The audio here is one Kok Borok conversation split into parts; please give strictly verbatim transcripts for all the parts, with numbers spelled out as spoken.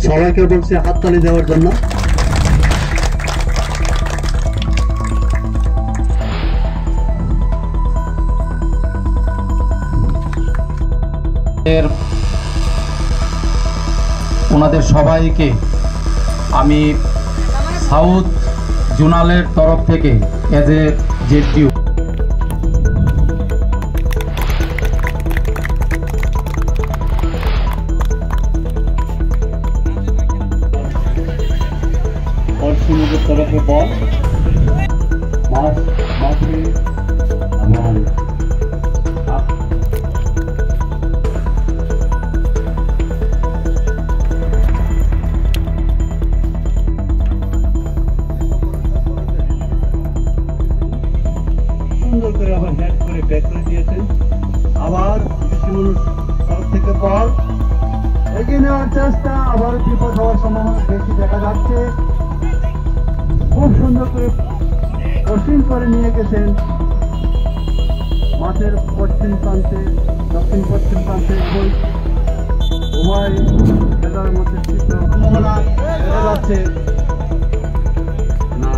সবাইকে বলছি হাততালি দেওয়ার জন্য। এর ওনাদের সবাইকে আমি সাউথ জোনালের তরফ থেকে এজ এ জেডিউ। পশ্চিমের তরফে বল, মাস, মাসে এবং আপ-, সুন্দর করে আবার হেড করে ব্যাক করে দিয়েছেন। আবার শিমুলুর তরফ থেকে বল এগিয়ে নেওয়ার চেষ্টা, আবার বিপদ হওয়ার সম্ভাবনা বেশি দেখা যাচ্ছে। খুব সুন্দর করে কঠিন করে নিয়ে গেছেন মাঠের পশ্চিম প্রান্তে, দক্ষিণ পশ্চিম প্রান্তে উভয়, উভয় খেলার মধ্যে তীব্র সম্ভাবনা দেখা যাচ্ছে। না,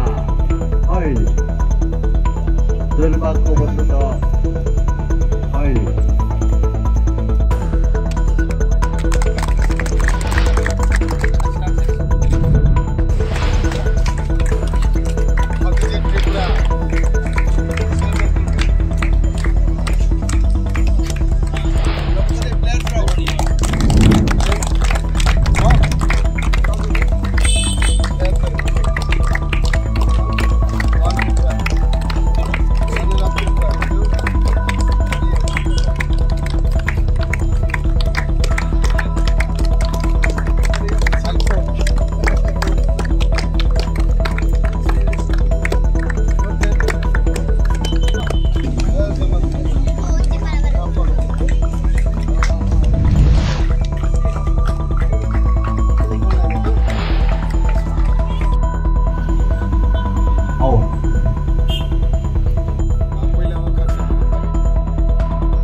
হয়নি। দুর্ভাগ্যবশত হয়নি। Out. Ang puila o kha sa,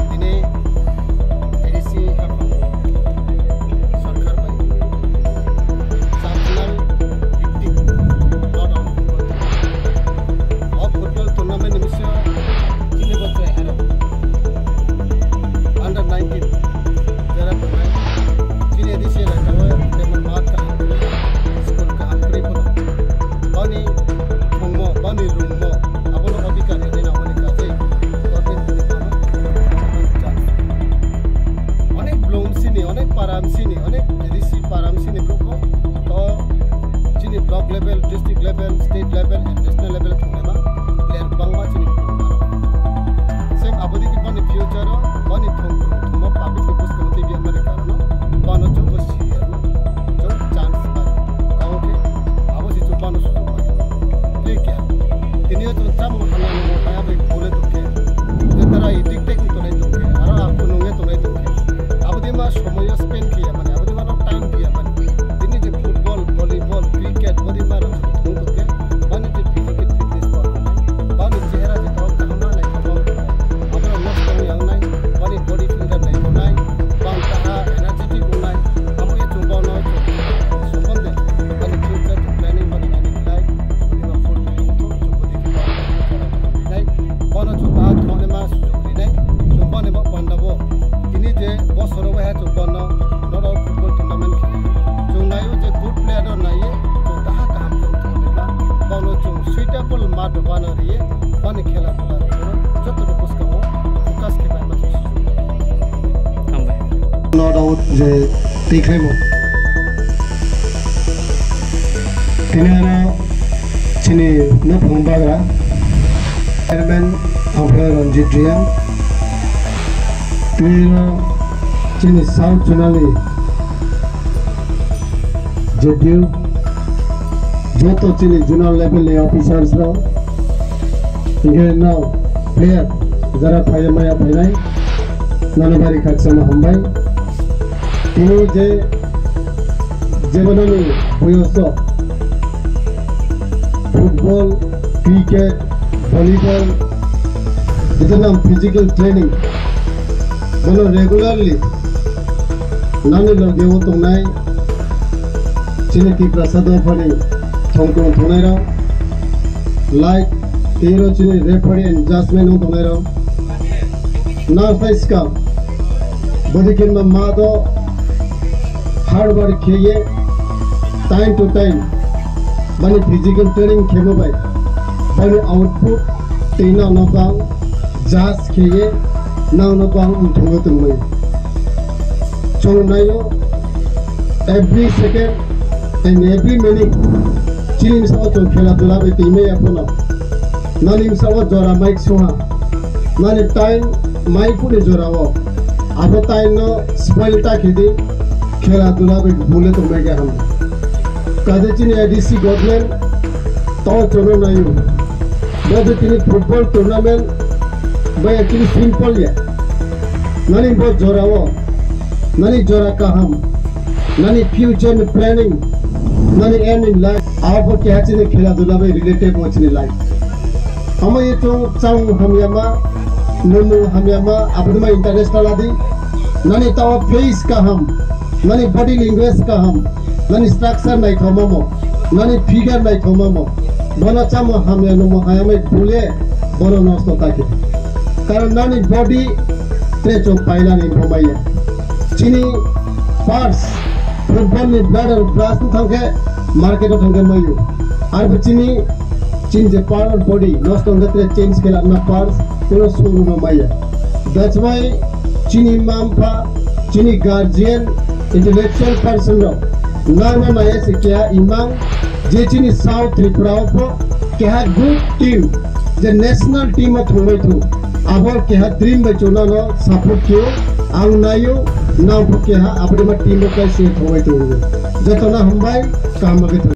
tini A D C haphang sarkar bai champion victim not on football. O football tournament ni bisingo chini bo chwrai hero under nineteen jera tongnai. Chini A D C elaka o temo mat kaham, school kaham kwrwi phano. Bani thwngmo, bani rwngmo, abono odhikar rwgwi nangmani kajai government ni phano chance. Onek blong sini, onek param sini, onek A D C param sini group o to chini block level, district level, state level and national level thwngnaima player bangma chini group o. Same abodiki bani future o, bani thwng, thwngmo public ni bwskango tei biyang mani karono, bano joto senior no. Chwng chance bai. Kabo khe abo se chwng bano sujuk bai. Tei khe tini o chwng chamung hamya nungmung haya bai bole tong khe, je tara addicted wng tongnai tong khe, aro a khunung ye tongnai tong khe, abo de ma somoyo spend khe ya mani, abo de ma no time khe ya mani. Tini je football, volleyball, cricket, bo de ma rok thung tong khe, bani je physical fitness ba wngnai, bani chehra je tok kaham ma naithok ma wngnai, abo rok nosto wng ya wngnai, bani body figure naikolnai, bang kaha energetic wngnai, abo ye chwng bono chwng sokon de, ani future to planning bani ani life, body ma full to ungthu, chwng body khe bang rinai, bono chwng baha thoknai ma sujuk rinai, chwng boni bo panda bo, tini je bosoro waiha chwng bono norok football tournament kheli, chwng naio je good player rok naiye, chwng kaha kaham khe ungthu nai ba, bono chwng suitable mat rok bano riye, bani khela khela rok joto ni bwskango focus khe bai ma chwng sujuk. Hambai. No doubt je tikhlai mo. Tini ano chini nukhung bagra chairman Amphoya Ranjit Reang. Tini ano chini South Zonal ni J D U, joto chini zonal level ni officers rok, hingke no player jara phaiya maya phainai, nono bari khakchangma hambai. Tini je, jebonani boyoso football, cricket, volleyball, joto nam physical training, bono regularly nani loge o tongnai. Chini Tiprasa dophani thongtong thongnai rok, like tei ro chini referee and judgment wng tongnai rok. Nang sai ska bodi khe ma ma do hard work khe ye time to time bani physical training khe bo bai bani output tei nang no bang judge khe ye nang no bang wng thongo tongmai. Chwng naio every second and every minute chini bwskango chwng khela dula bai twi maya phano. Nani bwskango jora mai swngha. Nani time mai phone jora o. Abo time no spoil ta khedi khela dula bai bule tongmai kha ham. Kaje chini A D C government to chwngno naio. Bo je tini football tournament bai actually simple ya. Nani bo jora o, nani jora kaham, nani future ni planning, nani aim in life, abo keha chini khela dula bai related mo chini life. Amo ye chwng chang hamyama, numu hamyama, abodima international adi, nani tawa face kaham, nani body language kaham, nani structure naithoma mo, nani figure naithoma mo, bono chamo hamya numo hayamai bule bono nosto ta khe. Karon nani body tre chwng painani bomaya. Chini parts, football ni blood and brush thangkhe market o thangkhe mayu. Arbo chini, chini je part and body nosto thangkhe tre change khe lakna parts kuno showroom o maya. That's why chini mma mpha, chini guardian, intellectual person rok nangno naya se keha imang je chini South Tripura o pho keha good team je national team o thangbai thu abo keha dream bai chonano support khe ang nayo nang pho keha abodima team o kai se thangbai thu joto na hambai kaham bagwi thang.